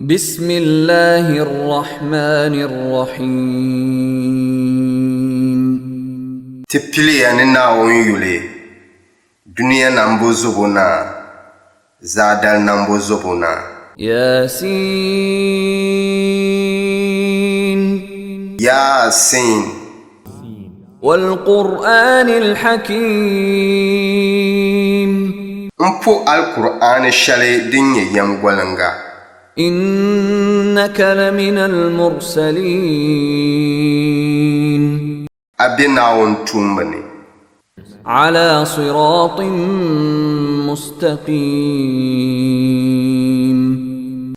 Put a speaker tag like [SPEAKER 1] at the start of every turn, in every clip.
[SPEAKER 1] بسم الله الرحمن الرحيم.
[SPEAKER 2] Ti piliya ni Naawuni yuli, dunia nambo zobo naa, zaadali nambo zobo naa.
[SPEAKER 1] يس.
[SPEAKER 2] Yaasin.
[SPEAKER 1] والقرآن الحكيم.
[SPEAKER 2] M po Alkur'aani shɛli din nyɛ yɛmgoliŋga.
[SPEAKER 1] إنك لمن المرسلين.
[SPEAKER 2] A be Naawuni tuumba ni.
[SPEAKER 1] على صراط مستقيم.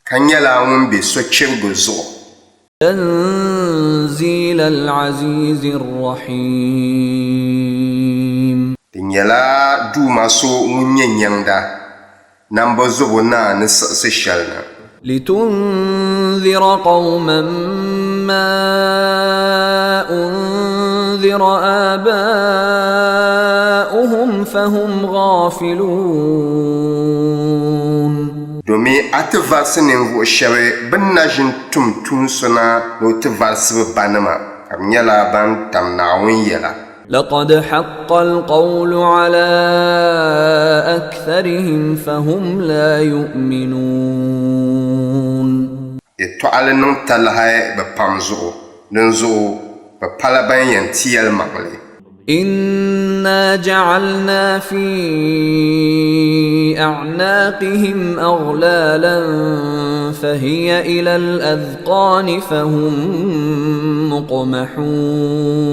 [SPEAKER 2] Ka nyɛla ŋun be sochibigi zuɣu.
[SPEAKER 1] تنزيل العزيز الرحيم.
[SPEAKER 2] Di nyɛla Duuma so ŋun nyɛ nyɛŋda, Nambɔzobo Naa ni siɣisi shɛli na.
[SPEAKER 1] لتنذر قوما ما أنذر آباؤهم فهم غافلون.
[SPEAKER 2] Domin a ti varisi ninvuɣ shɛba bɛn na ʒin tum tuun so na ni o ti varisi bɛ banima, ka bɛ nyɛla ban tam Naawuni yɛla.
[SPEAKER 1] لقد حق القول على أكثرهم فهم لا يؤمنون.
[SPEAKER 2] Yɛtɔɣili niŋ talahi bɛ pam zuɣu, dinzuɣu bɛ pala ban yɛn ti yɛlimaŋli.
[SPEAKER 1] إنا جعلنا في أعناقهم أغلالا فهي إلى الأذقان فهم مقمحون.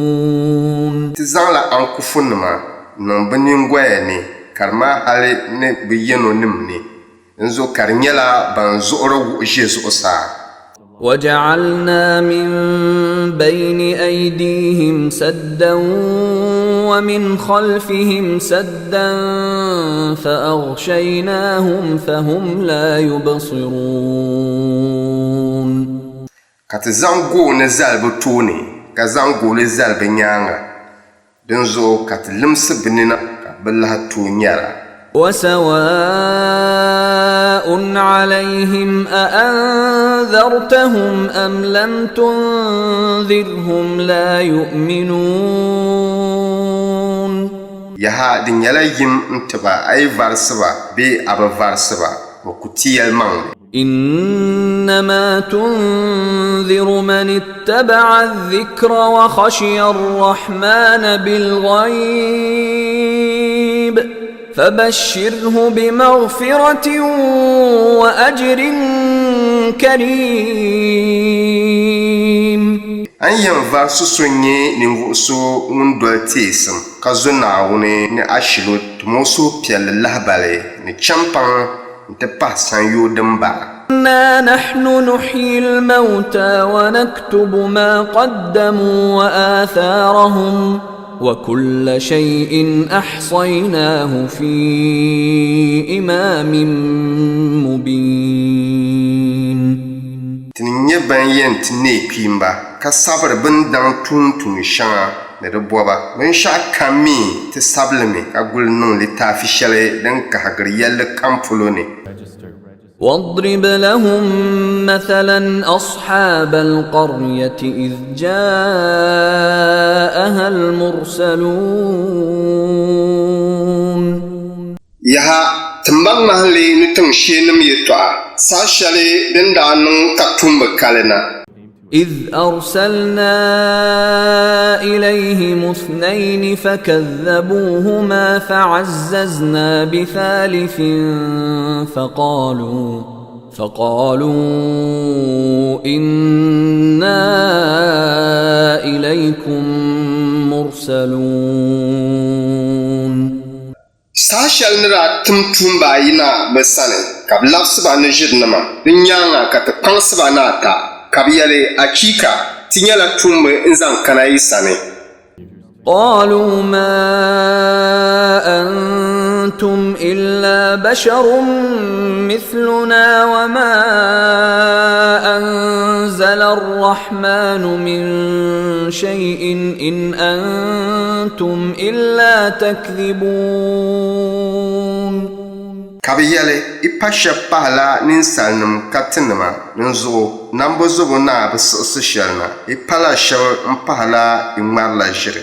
[SPEAKER 2] Ti zaŋla ankufunima niŋ bɛ niŋgoya ni ka di maa hali ni bɛ yɛnonima ni, dinzuɣu ka di nyɛla ban zuɣuri wuɣi ʒe zuɣusaa.
[SPEAKER 1] وجعلنا من بين أيديهم سدا ومن خلفهم سدا فأغشيناهم فهم لا يبصرون.
[SPEAKER 2] Ka ti zaŋ gooni zali bɛ tooni, ka zaŋ gooni zali bɛ nyaaŋa, dinzuɣu ka ti limsi bɛ nina ka bɛ lahi tooi nyara.
[SPEAKER 1] وسواء عليهم أأنذرتهم أم لم تنذرهم لا يؤمنون.
[SPEAKER 2] Yaha, di nyɛla yim n-ti ba a yi varisi ba bee a bi varisi ba, bɛ ku ti yɛlimaŋli.
[SPEAKER 1] إنما تنذر من اتبع الذكر وخشي الرحمن بالغيب فبشره بمغفرة وأجر كريم.
[SPEAKER 2] A ni yɛn varisi so n-nyɛ ninvuɣ so ŋun doli teesim ka zo Naawuni ni ashilo tim o suhupiɛlli lahibali ni chɛmpaŋ nti pahi sanyoo din bara.
[SPEAKER 1] إنا نحن نحيي الموتى ونكتب ما قدموا وآثارهم وكل شيء أحصيناه في إمام مبين.
[SPEAKER 2] Ti ni nyɛ ban yɛn ti neei kpiimba, ka sabiri bɛ ni daŋ tuun tuun shɛŋa ni di bɔba. Binshɛɣu kam mi ti sabili mi ka guli niŋ litaafi shɛli din kahigiri yɛlli kam polo ni.
[SPEAKER 1] واضرب لهم مثلا أصحاب القرية إذ جاءها المرسلون.
[SPEAKER 2] Yaha, ti mali ŋmahinli ni tiŋ sheenim yɛtɔɣa, saha shɛli din daa niŋ ka tuumba kali na.
[SPEAKER 1] إذ أرسلنا إليهم اثنين فكذبوهما فعززنا بثالث فقالوا إنا إليكم مرسلون.
[SPEAKER 2] Saha shɛli ni daa tim tuumba ayi na bɛ sani, ka bɛ labisi ba ni ʒirinima, di nyaaŋa ka ti kpaŋsi ba ni ata, ka bɛ yɛli, Achiika! Ti nyɛla tuumba n-zaŋ kana yi sani.
[SPEAKER 1] قالوا ما أنتم إلا بشر مثلنا وما أنزل الرحمن من شيء إن أنتم إلا تكذبون.
[SPEAKER 2] Ka Ka bɛ yɛli, Yi pa shɛba pahila ninsalinim ka tinima, dinzuɣu Nambozobo Naa bi siɣisi shɛli na. Yi pala shɛba m-pahila yi ŋmarila ʒiri.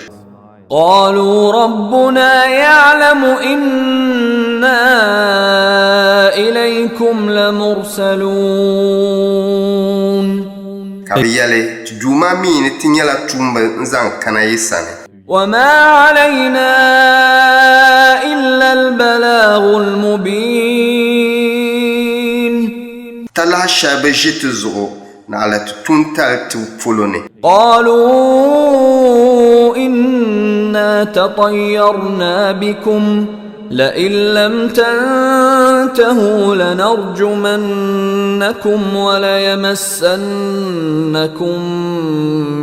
[SPEAKER 1] Qaaluu Rabbuna ya'lamu inna ilaykum lamursaluun.
[SPEAKER 2] Ka bɛ yɛli, Ti Duuma mi ni ti nyɛla tuumba n-zaŋ kana yi sani.
[SPEAKER 1] Wama alayna illa al-balaaghul mubiin.
[SPEAKER 2] Talahi shɛli bi ʒi ti zuɣu naɣila ti tuuntali tibu polo ni.
[SPEAKER 1] Qaaluu inna tatayyarna bikum lain lam tantahuu lanarjumannakum walayamassannakum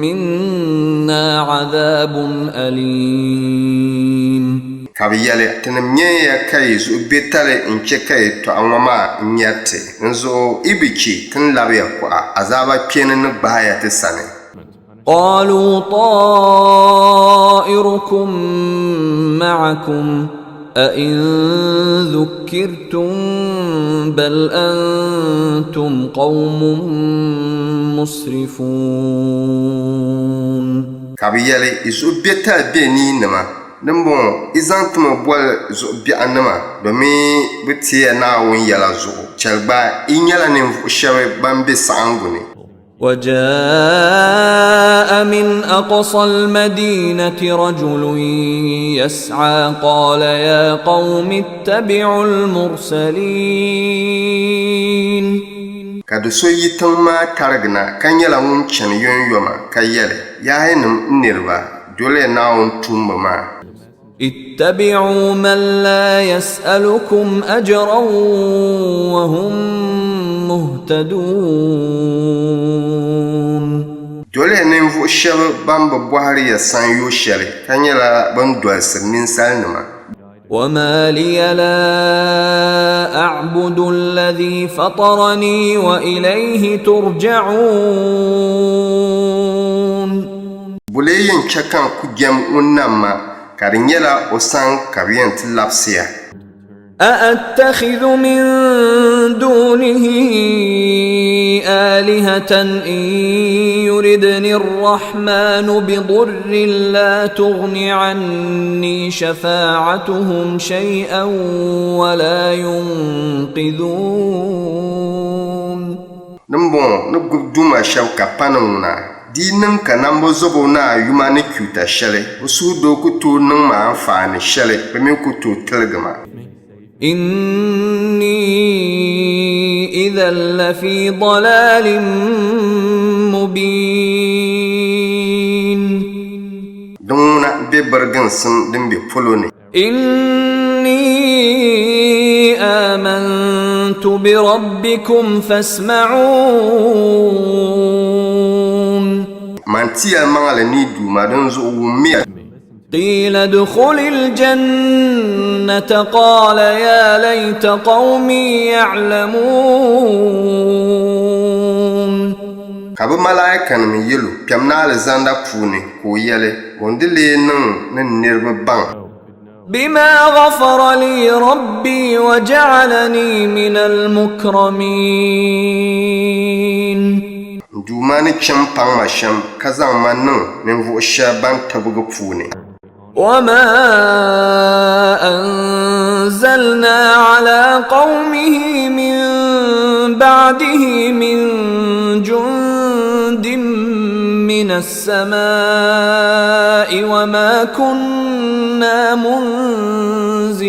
[SPEAKER 1] minna adhaabun aliim.
[SPEAKER 2] Ka bɛ yɛli, Tinim nyɛn ya ka yi zuɣu be tali n-chɛ ka yɛtɔɣa ŋɔ maa nyari ti. Dinzuɣu yi bi chɛ ti ni labi ya kuɣa, azaaba kpeeni ni gbahi ya ti sani.
[SPEAKER 1] Qaaluu taa'irukum ma'akum a-in dhukkirtum bal antum qawmun musrifuun.
[SPEAKER 2] Ka bɛ yɛli, Yi zuɣu be tali be ni yi nima. Dimbɔŋɔ, yi zaŋ ti mi boli zuɣu biɛɣunima domin bɛ ti ya Naawuni yɛla zuɣu. Chɛli gba, yi nyɛla ninvuɣ shɛba ban be saɣiŋgu ni.
[SPEAKER 1] وجاء من أقصى المدينة رجل يسعى قال يا قوم اتبعوا المرسلين.
[SPEAKER 2] Ka do so yi tiŋ maa tarigi na ka nyɛla ŋun chani yomyoma ka yɛli, Yahinim n niriba, doliya Naawuni tuumba maa.
[SPEAKER 1] Ittabi'u man la yas'alukum ajran wa hum muhtadun.
[SPEAKER 2] Doliya ninvuɣ shɛb ban bi bɔhiri ya sanyoo shɛli, ka nyɛla bɛn dolisiri ninsalinima.
[SPEAKER 1] Wa ma liya la a'budu alladhi fatarani wa ilayhi turja'un.
[SPEAKER 2] Bulee yɛn chɛ ka n ku jɛm ŋun nam ma, ka di nyɛla o sani ka bɛ yɛn ti labisi ya.
[SPEAKER 1] A'attakhidhu min dunihi alihatan in yuridni ar-rahmanu bidurrin la tughni anni shafa'atuhum shay'an wa la yunqidhun.
[SPEAKER 2] Dimbɔŋɔ ni gbibi duuma shɛba ka pa ni ŋuna, di yi niŋ ka Nambozobo Naa yuma ni chuuta shɛli, bɛ suhudoo ku tooi niŋ ma anfaani shɛli, bɛ mi ku tooi tiligi ma.
[SPEAKER 1] Inni idhan lafi dalalin mubin.
[SPEAKER 2] Din ŋuna be biriginsim din be polo ni.
[SPEAKER 1] Inni amantu bi rabbikum fasma'un.
[SPEAKER 2] Man ti yɛlimaŋli ni yi Duuma, dinzuɣu wummiya.
[SPEAKER 1] Qila udkhulil jannata qala ya layta qawmi ya'lamun.
[SPEAKER 2] Ka bɛ malaaikanim yɛl o, Kpɛm na alizanda puuni, ka o yɛli, Bɔ n-di lee niŋ ni n niriba baŋ?
[SPEAKER 1] Bima ghafara li Rabbi wa ja'alani minal mukramiin.
[SPEAKER 2] N Duuma ni chɛ m-paŋ ma shɛm, ka zaŋ ma niŋ ninvuɣ shɛb ban tibigi puuni.
[SPEAKER 1] Wa ma anzalna ala qawmihi min ba'dihi min jundin minas samaa'i wa ma kunna munzilin.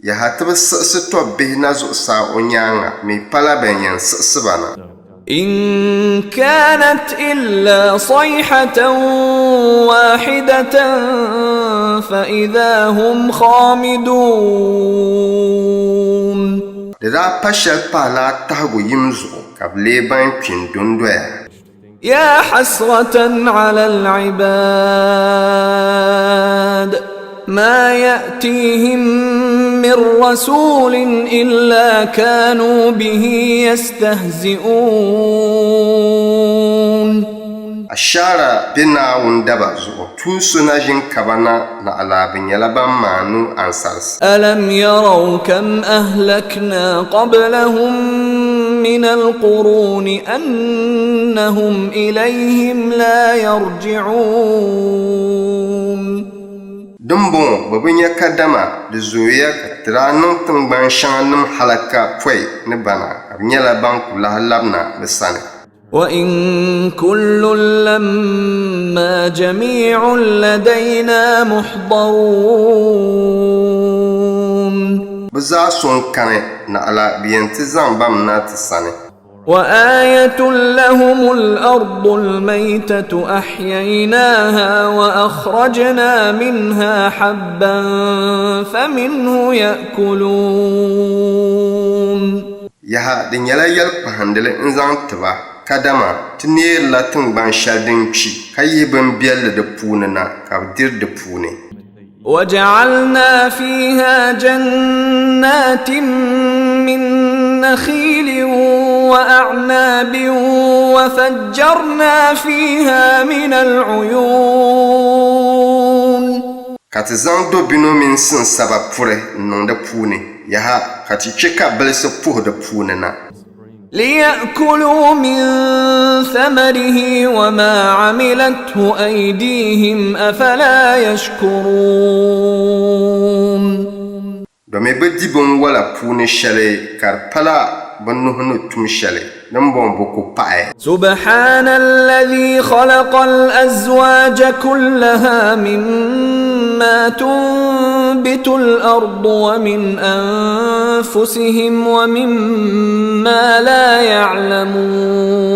[SPEAKER 2] Yaha! Ti bi siɣisi tɔbbihi na zuɣusaa o nyaaŋa, mi pala bɛn yɛn siɣisi ba na.
[SPEAKER 1] In kanat illa sayhatan wahidatan fa idha hum khamidun.
[SPEAKER 2] Di daa pa shɛli pahila tahigu yim zuɣu, ka bɛ leei ban kpi n-dondoya.
[SPEAKER 1] Ya hasratan ala al-ibad, ma ya'tihim min rasulin illa kanu bihi yastahzi'un.
[SPEAKER 2] Ashaara be Naawuni daba zuɣu. Tuun so na ʒin ka ba na, naɣila bɛ nyɛla ban maani o ansarisi.
[SPEAKER 1] Alam yaraw kam ahlakna qablahum min alquruuni annahum ilayhim la yarji'uun.
[SPEAKER 2] Dimbɔŋɔ bɛ bi nya kadama di zooya ka ti daa niŋ tiŋgban shɛŋa nim halaka pɔi ni bana, ka bɛ nyɛla ban ku lahi labina bɛ sani.
[SPEAKER 1] وَإِن كُلٌّ لَّمَّا جَمِيعٌ لَّدَيْنَا مُحْضَرُونَ.
[SPEAKER 2] Bɛ zaa so n-kani, naɣila bɛ yɛn ti zaŋ ba mi na ti sani.
[SPEAKER 1] وَآيَةٌ لَّهُمُ الْأَرْضُ الْمَيْتَةُ أَحْيَيْنَاهَا وَأَخْرَجْنَا مِنْهَا حَبًّا فَمِنْهُ يَأْكُلُونَ.
[SPEAKER 2] Yaha, di nyɛla yɛlikpahindili n-zaŋ ti ba, kadama ti neerila tiŋgban shɛli din kpi, ka yihi bimbiɛlli di puuni na, ka bɛ diri di puuni.
[SPEAKER 1] وَجَعَلْنَا فِيهَا جَنَّاتٍ مِّن نَّخِيلٍ وَأَعْنَابٍ وَفَجَّرْنَا فِيهَا مِنَ الْعُيُونِ.
[SPEAKER 2] Ka ti zaŋ dobino mini sinsaba puri n-niŋ di puuni. Yaha! Ka Ti chɛ ka bilisi puhi di puuni na.
[SPEAKER 1] Liya'kuluu min thamarihi wa ma amilathu aydihim afala yashkuruun.
[SPEAKER 2] Domi bɛ di binwola puuni shɛli ka di pala bɛ nuhi ni tum shɛli, dimbɔŋɔ bɛ ku paɣi.
[SPEAKER 1] Subhaana alladhi khalaqal azwaaja kullaha mimma tunbitul ardu wa min anfusihim wa mimma laa ya'lamuun.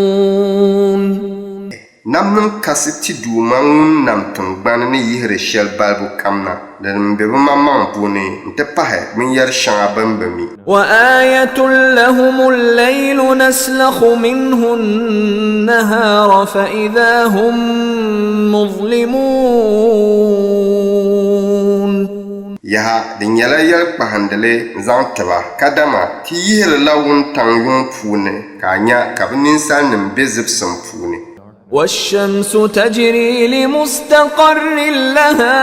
[SPEAKER 2] Namnim kasi ti Duuma ŋun nam tiŋgbani ni yihiri shɛli balibu kam na, di din be bɛ maŋmaŋ puuni nti pahi binyɛr shɛŋa bɛ ni bi mi.
[SPEAKER 1] وآية لهم الليل نسلخ منه النهار فإذا هم مظلمون.
[SPEAKER 2] Yaha, di nyɛla yɛlikpahindili n-zaŋ ti ba, kadama ti yihirila wuntaŋ yuŋ puuni ka a nya ka bɛ ninsalinim be zibisim puuni.
[SPEAKER 1] وَالشَّمْسُ تَجْرِي لِمُسْتَقَرٍّ لَهَا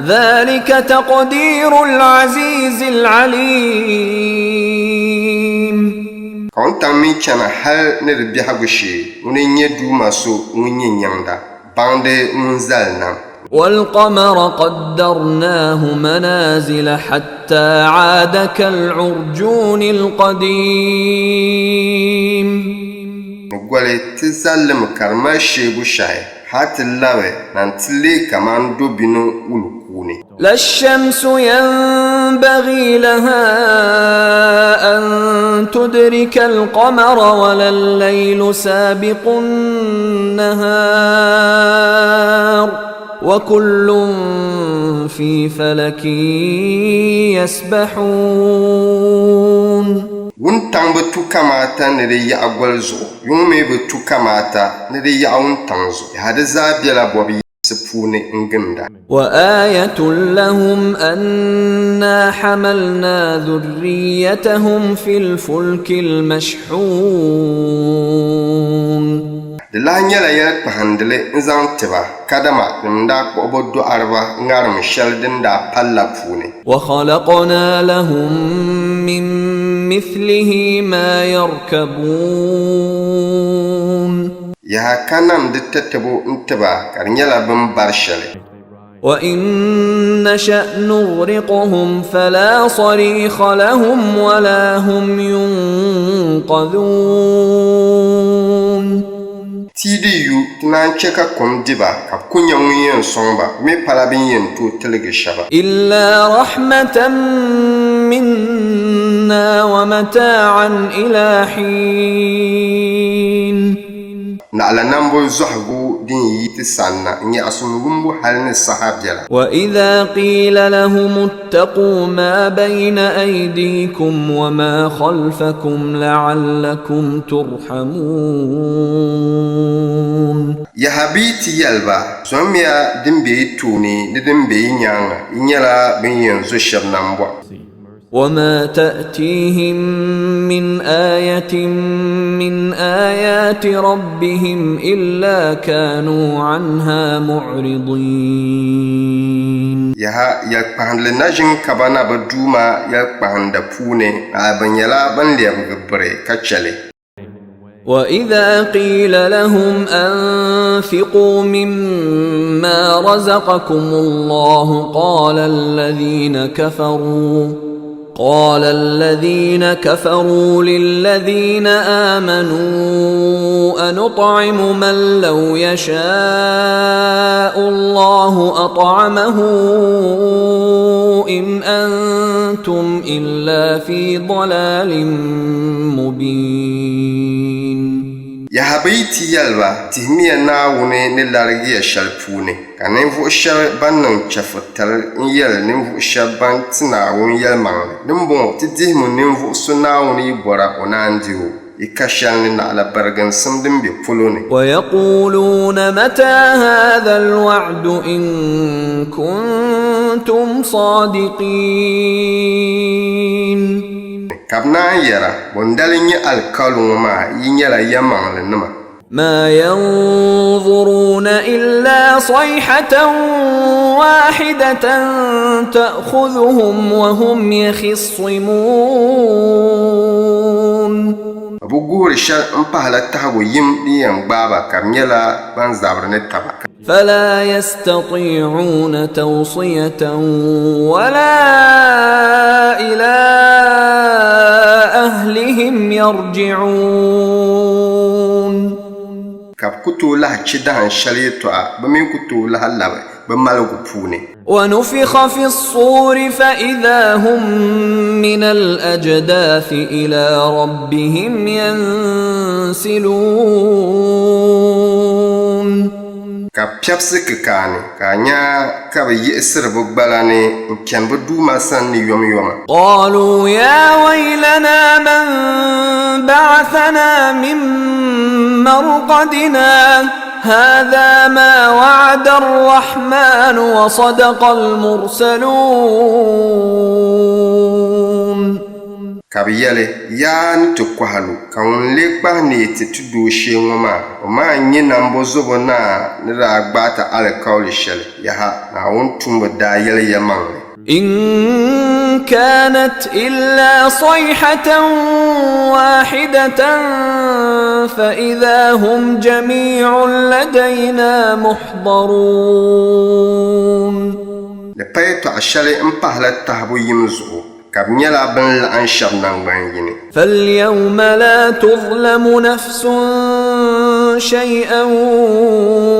[SPEAKER 1] ذَلِكَ تَقْدِيرُ الْعَزِيزِ الْعَلِيمِ.
[SPEAKER 2] Ka wuntaŋ mi chana hal ni di biɛhigu shee, ŋuni n-nyɛ Duuma so ŋun nyɛ nyaŋda, baŋdi ŋun zali nam.
[SPEAKER 1] وَالْقَمَرَ قَدَّرْنَاهُ مَنَازِلَ حَتَّى عَادَ كَالْعُرْجُونِ الْقَدِيمِ.
[SPEAKER 2] Ni goli ti zali li mi ka di mali sheebu shɛhi hal ti labi na nti leei kaman dobino wul kuuni.
[SPEAKER 1] La ash-shamsu yanbaghii laha an tudrika al-qamara wa la al-laylu sabiqu an-nahar wa kullun fi falakin yasbahuun.
[SPEAKER 2] Wuntaŋ bi tu kamaata ni di yaɣi goli zuɣu, yuŋ mi bi tu kamaata ni di yaɣi wuntaŋ zuɣu. Yaha di zaa bela bɔb yinsi puuni n-ginda.
[SPEAKER 1] وآية لهم أنا حملنا ذريتهم في الفلك المشحون.
[SPEAKER 2] Di lahi nyɛla yɛlikpahindili n-zaŋ ti ba, kadama din daa kpuɣi bɛ dɔɣiriba ŋarim shɛli din daa pali la puuni.
[SPEAKER 1] وخلقنا لهم من مثله ما يركبون.
[SPEAKER 2] Yaha ka nam di tatabo n-ti ba ka di nyɛla bɛ ni bari shɛli.
[SPEAKER 1] وَإِن نَّشَأْ نُغْرِقْهُمْ فَلَا صَرِيخَ لَهُمْ وَلَا هُمْ يُنقَذُونَ.
[SPEAKER 2] Ti yi di yu, ti naan chɛ ka kom di ba, ka bɛ ku nya ŋun yɛn sɔŋ ba, bɛ mi pala bɛ ni yɛn tooi tiligi shɛba.
[SPEAKER 1] إِلَّا رَحْمَةً مِّنَّا وَمَتَاعًا إِلَىٰ حِينٍ.
[SPEAKER 2] Naɣila nambo zɔhigu din yi ti sanna n-nyaɣisim wumbu hal ni saha biɛla.
[SPEAKER 1] وَإِذَا قِيلَ لَهُمُ اتَّقُوا مَا بَيْنَ أَيْدِيكُمْ وَمَا خَلْفَكُمْ لَعَلَّكُمْ تُرْحَمُونَ.
[SPEAKER 2] Yaha bɛ yi ti yɛli ba, Zɔmiya din be yi tooni ni din be yi nyaaŋa, yi nyɛla bɛ ni yɛn zo shɛba nambɔɣu.
[SPEAKER 1] وما تأتيهم من آية من آيات ربهم إلا كانوا عنها معرضين.
[SPEAKER 2] Yaha, yɛlikpahindili na ʒin ka ba na bɛ Duuma yɛlikpahinda puuni, a bɛ nyɛla ban lɛbigi biri ka chɛ li.
[SPEAKER 1] وَإِذَا قِيلَ لَهُمْ أَنفِقُوا مِمَّا رَزَقَكُمُ اللَّهُ قَالَ الَّذِينَ كَفَرُوا لِلَّذِينَ آمَنُوا أَنُطْعِمُ مَن لَّوْ يَشَاءُ اللَّهُ أَطْعَمَهُ إِنْ أَنتُمْ إِلَّا فِي ضَلَالٍ مُّبِينٍ.
[SPEAKER 2] Yaha, bɛ yi ti yɛli ba, Tihimiya Naawuni ni larigi ya shɛli puuni, ka ninvuɣ shɛb ban niŋ chɛfuritali n-yɛli ninvuɣ shɛb ban ti Naawuni yɛlimaŋli, Dimbɔŋɔ ti dihimi ninvuɣ so Naawuni yi bɔra o naan di o, yi ka shɛli ni naɣila biriginsim din be polo ni.
[SPEAKER 1] وَيَقُولُونَ مَتَىٰ هَٰذَا الْوَعْدُ إِن كُنتُمْ صَادِقِينَ.
[SPEAKER 2] Ka bɛ naan yɛra, Bɔndali n-nyɛ alikauli ŋɔ maa, yi nyɛla yɛlimaŋlinima.
[SPEAKER 1] ما ينظرون إلا صيحة واحدة تأخذهم وهم يخصمون.
[SPEAKER 2] Bɛ bi guhiri shɛli m-pahila tahigu yim din yɛn gbaai ba ka bɛ nyɛla ban zabiri ni taba.
[SPEAKER 1] فلا يستطيعون توصية ولا إلى أهلهم يرجعون.
[SPEAKER 2] Ka bɛ ku tooi lahi che dahin shɛli yɛtɔɣa, bɛ mi ku tooi lahi labi bɛ maligu puuni.
[SPEAKER 1] ونفخ في الصور فإذا هم من الأجداث إلى ربهم ينسلون.
[SPEAKER 2] Ka bɛ piɛbisi kikaani, ka a nya ka bɛ yiɣisiri bɛ gbala ni n-chani bɛ Duuma sani ni yomyoma.
[SPEAKER 1] قالوا يا ويلنا من بعثنا من مرقدنا هذا ما وعد الرحمن وصدق المرسلون.
[SPEAKER 2] Ka bɛ yɛli, Yaa ni ti kɔhi lu, ka ŋun lee kpahi neei ti ti dooshee ŋɔ maa, o maa n-nyɛ Nambɔzɔbo Naa ni daa gbaai ti alikauli shɛli. Yaha, Naawuni tuumba daa yɛli yɛlimaŋli.
[SPEAKER 1] إن كانت إلا صيحة واحدة فإذا هم جميع لدينا محضرون.
[SPEAKER 2] Di pa yɛtɔɣ shɛli m-pahila tahibu yim zuɣu, ka bɛ nyɛla bɛn laɣim shɛb naŋgban yini.
[SPEAKER 1] فاليوم لا تظلم نفس شيئا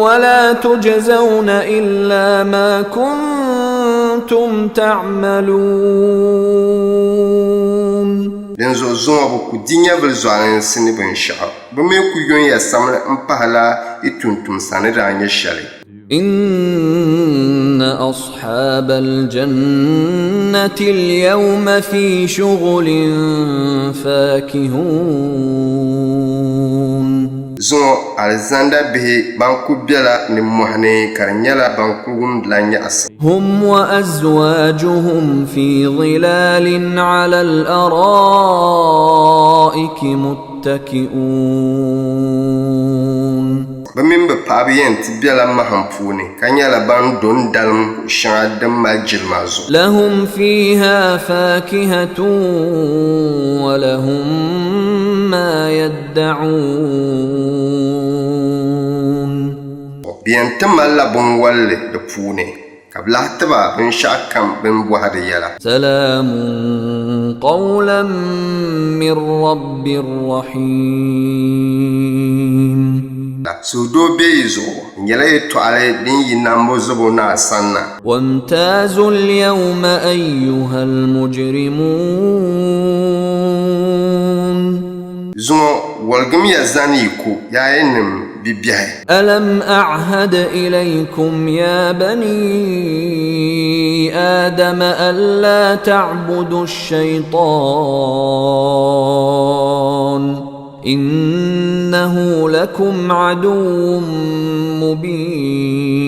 [SPEAKER 1] ولا تجزون إلا ما كنتم تعملون.
[SPEAKER 2] Dinzuɣu zuŋɔ bɛ ku di nyɛvili zualinsi ni binshɛɣu, bɛ mi ku yon ya samli m-pahila yi tumtumsa ni daa nyɛ shɛli.
[SPEAKER 1] إن أصحاب الجنة اليوم في شغل فاكهون.
[SPEAKER 2] Zuŋɔ alizanda bihi ban ku bela nimmɔhi ni ka di nyɛla ban ku wumdila nyaɣisim.
[SPEAKER 1] هم وأزواجهم في ظلال على الأرائك متكئون.
[SPEAKER 2] Bɛ mini bɛ paɣiba yɛn ti bela mahim puuni, ka nyɛla ban do n-dalim kuɣ shɛŋa din mali jilima zuɣu.
[SPEAKER 1] لهم فيها فاكهة ولهم ما يدعون.
[SPEAKER 2] Bɛ yɛn ti malila binwalli di puuni, ka bɛ lahi ti ba binshɛɣu kam bɛ ni bɔhi di yɛla.
[SPEAKER 1] سلام قولا من رب رحيم.
[SPEAKER 2] Suhudoo be yi zuɣu, di nyɛla yɛtɔɣili din yi nambo zubo naa sanna.
[SPEAKER 1] وامتازوا اليوم أيها المجرمون.
[SPEAKER 2] Zuŋɔ waligimiya zani yi ko, yaayanim bibiɛhi.
[SPEAKER 1] ألم أعهد إليكم يا بني آدم ألا تعبدوا الشيطان إنه لكم عدو مبين.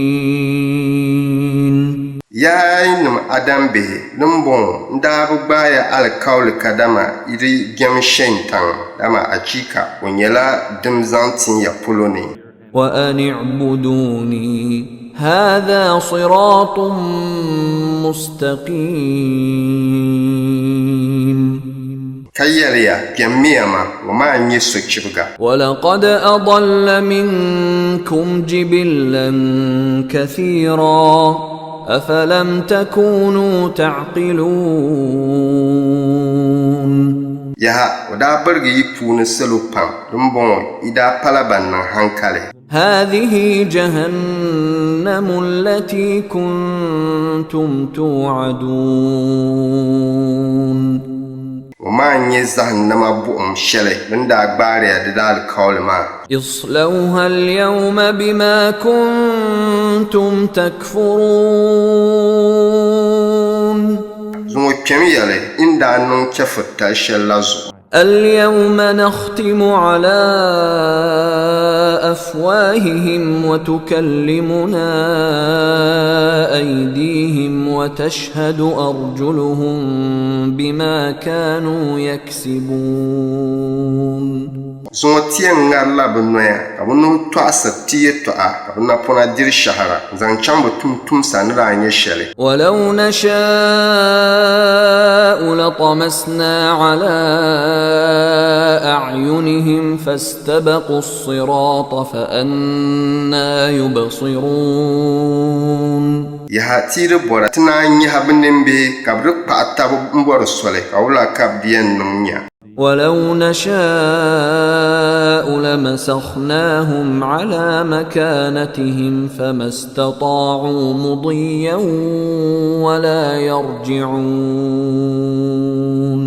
[SPEAKER 2] Yaa yinim Adam bihi, dimbɔŋɔ n-daa bi gbaai ya alikauli kadama yi di jɛm shɛntaŋ, dama achiika o nyɛla dim zaŋ tin ya polo ni.
[SPEAKER 1] Wa an i'buduni hadha siratun mustaqim.
[SPEAKER 2] Ka yɛli ya, Jɛmmiya ma, ŋɔ maa n-nyɛ sochibga.
[SPEAKER 1] Walaqad adalla minkum jibillan kathiira, afalam takunu ta'qiluun.
[SPEAKER 2] Yaha! O daa birigi yi puuni salo pam, dimbɔŋɔ yi daa pala ban niŋ haŋkali.
[SPEAKER 1] Haadhihi jahannamu allati kuntum tu'aduun.
[SPEAKER 2] Ŋɔ maa n-nyɛ zahannama buɣim shɛli bɛ ni daa gbaari ya di daalikauli maa.
[SPEAKER 1] Islawha al-yawma bima kuntum takfuruun.
[SPEAKER 2] Zuŋɔ kpɛm ya li yi ni daa niŋ chɛfuritali shɛli la zuɣu.
[SPEAKER 1] اليوم نختم على أفواههم وتكلمنا أيديهم وتشهد أرجلهم بما كانوا يكسبون.
[SPEAKER 2] Zuŋɔ ti yɛn ŋarila bɛ noya, ka bɛ nuhi tɔɣisiri ti yɛtɔɣa, ka bɛ napɔna diri shɛhira n-zaŋ chaŋ bɛ tumtumsa ni daa nyɛ shɛli.
[SPEAKER 1] Walaw nashaa'u latamasna ala a'yunihim fastabaqu as-sirata fa anna yubsirun.
[SPEAKER 2] Yaha, ti yi di bɔra, ti naan nyahi bɛ nimbihi ka bɛ di kpaɣi tab m-bɔri soli, ka wula ka bɛ yɛn niŋ nya?
[SPEAKER 1] Walaw nashaa'u lamasakhnaahum ala makaanatihim famastata'u mudiyan wala yarji'uun.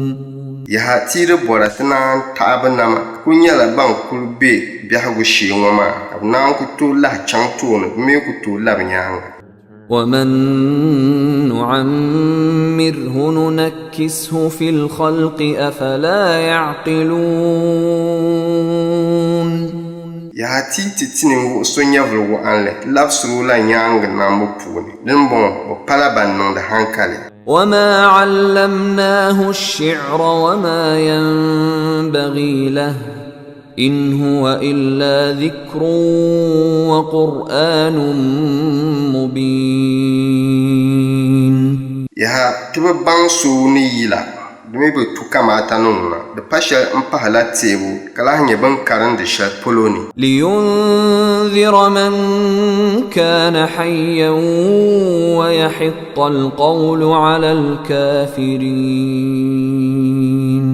[SPEAKER 2] Yaha! Ti yi di bɔra ti naan taɣi bɛ nama, ka kuli nyɛla ban kuli be biɛhigu shee ŋɔ maa, ka bɛ naan ku tooi lahi chaŋ tooni, bɛ mi ku tooi labi nyaaŋa.
[SPEAKER 1] ومن نعمره ننكسه في الخلق أفلا يعقلون.
[SPEAKER 2] Yaha ti yi ti ti ninvuɣ so nyɛvili waɣinli, ti labisir o la nyaaŋa nambu puuni. Din bɔŋɔ, bɛ pala ban niŋdi haŋkali.
[SPEAKER 1] وما علمناه الشعر وما ينبغي له In huwa illa dhikrun wa qur'anun mubin.
[SPEAKER 2] Yaha! Ti bi baŋ so ni yila, di mi bi tu kamaata ni ŋuna, di pa shɛli m-pahila teebu, ka lahi nyɛ bɛ ni karindi shɛli polo ni.
[SPEAKER 1] Liyundhira man kana hayyan wa yahiqqa al-qawlu ala al-kafirin.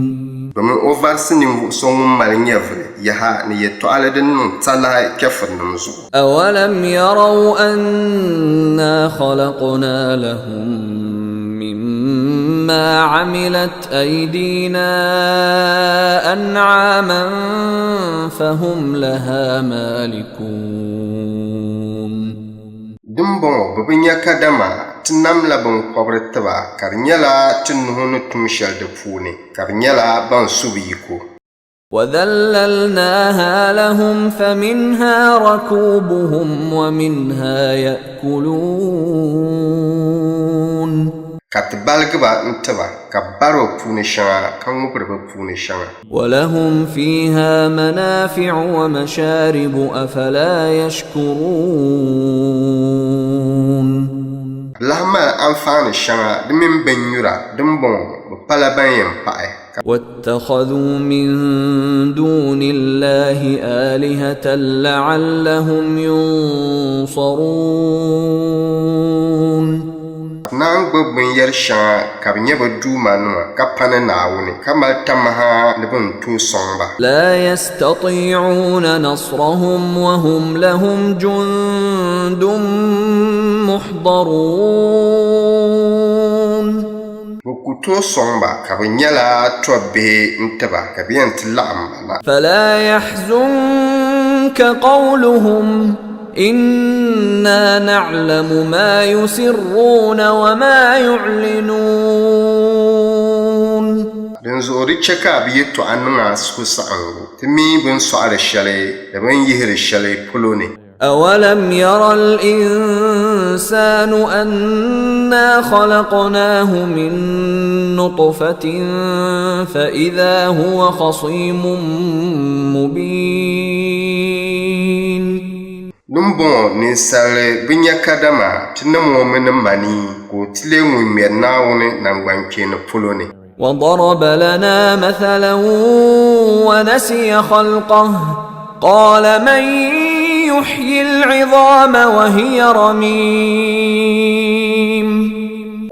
[SPEAKER 2] Domin o varisi ninvuɣ so ŋun mali nyɛvili yaha ni yɛtɔɣili din niŋ talahi chɛfirinim zuɣu.
[SPEAKER 1] Awalam yaraw anna khalaqna lahum mimma amilat aydina an'aman fahum laha malikun.
[SPEAKER 2] Dimbɔŋɔ bɛ bi nya kadama ti namla biŋkɔbiri ti ba ka di nyɛla ti nuhi ni tum shɛli di puuni, ka bɛ nyɛla ban su bɛ yiko.
[SPEAKER 1] Wadhallalnaha lahum faminha rakubuhum wa minha ya'kuluun.
[SPEAKER 2] Ka ti baligi ba n-ti ba, ka bɛ bari bɛ puuni shɛŋa, ka ŋubiri bɛ puuni shɛŋa.
[SPEAKER 1] Walahum fiiha manaafi'u wa mashaaribu afalaa yashkuruun.
[SPEAKER 2] Bɛ lahi mali anfaani shɛŋa di mini binnyura, dimbɔŋɔ bɛ pala ban yɛn paɣi, ka.
[SPEAKER 1] Wattakhadhuu min duuni Allaahi aalihatan la'allahum yunsaruun.
[SPEAKER 2] Naan gbubi binyɛr shɛŋa ka bɛ nyɛ bɛ duumanima ka pa ni Naawuni, ka mali tamaha ni bɛ ni tooi sɔŋ ba.
[SPEAKER 1] La yastatiicuuna nasrahum wa hum lahum jundun muhdaruun.
[SPEAKER 2] Bɛ ku tooi sɔŋ ba, ka bɛ nyɛla tɔbbihi n-ti ba, ka bɛ yɛn ti laɣim ba na.
[SPEAKER 1] Fala yahzunka qawluhum Inna na'lamu ma yusirruuna wa ma yu'linuun.
[SPEAKER 2] Dinzuɣu di chɛ ka bɛ yɛtɔɣa niŋ a suhusaɣiŋgu, ti mi bɛ ni sɔɣiri shɛli ni bɛ ni yihiri shɛli polo ni.
[SPEAKER 1] Awalam yara al-insaanu الإنسان أنا خلقناه من نطفة فإذا هو خصيم مبين.
[SPEAKER 2] Dimbɔŋɔ ninsali bi nya kadama ti niŋ o mi ni manii ka o ti leei ŋun ŋmɛri Naawuni naŋgbankpeeni polo ni.
[SPEAKER 1] وضرب لنا مثلا ونسي خلقه قال من يحيي العظام وهي رميم.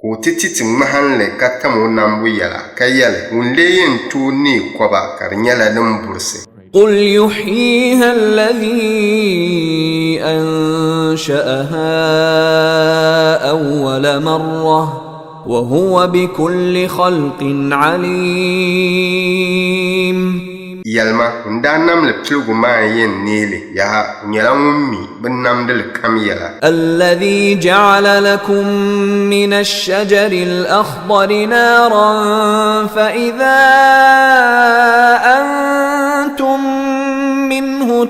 [SPEAKER 2] Ka o ti ti ti ŋmahinli ka tam o nambu yɛla, ka yɛli, Ŋun lee yɛn tooi neei kɔba ka di nyɛla din burisi?
[SPEAKER 1] قل يحييها الذي أنشأها أول مرة وهو بكل خلق عليم.
[SPEAKER 2] Yɛlima, ŋun daa nam li piligu maa n-yɛn neei li. Yaha, o nyɛla ŋun mi binnamdili kam yɛla.
[SPEAKER 1] الذي جعل لكم من الشجر الأخضر نارا فإذا أنتم منه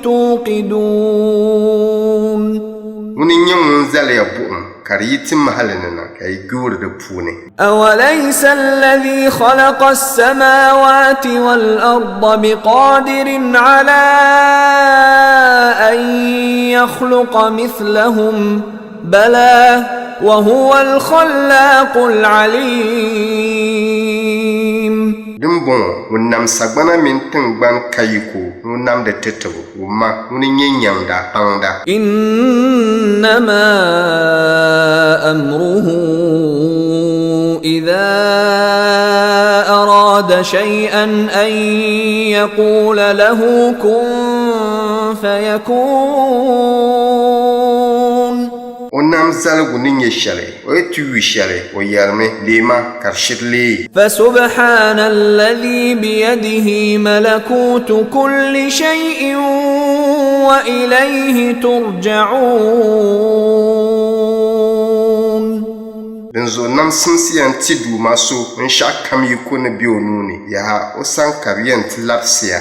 [SPEAKER 1] توقدون.
[SPEAKER 2] Ŋuni n-nyɛ ŋun zali ya buɣim ka di yi ti mahali ni na ka yi guuri di puuni.
[SPEAKER 1] أوليس الذي خلق السماوات والأرض بقادر على أن يخلق مثلهم بلى وهو الخلاق العليم.
[SPEAKER 2] Dimbɔŋɔ, ŋun nam sagbana mini tiŋgbani ka yiko, ŋun namdi ti tibu, wumma, ŋuni n-nyɛ nyaŋda, baŋda.
[SPEAKER 1] إنما أمره إذا أراد شيئا أن يقول له كن فيكون.
[SPEAKER 2] O nam zaligu ni nyɛ shɛli, o yi ti yu shɛli, o yɛlimi, Leema, ka di shiri leei.
[SPEAKER 1] فسبحان الذي بيده ملكوت كل شيء وإليه ترجعون.
[SPEAKER 2] Dinzuɣu nam simsiya n-ti Duuma so binshɛɣu kam yiko ni be o nuu ni. Yaha, o sani ka bɛ yɛn ti labisi ya.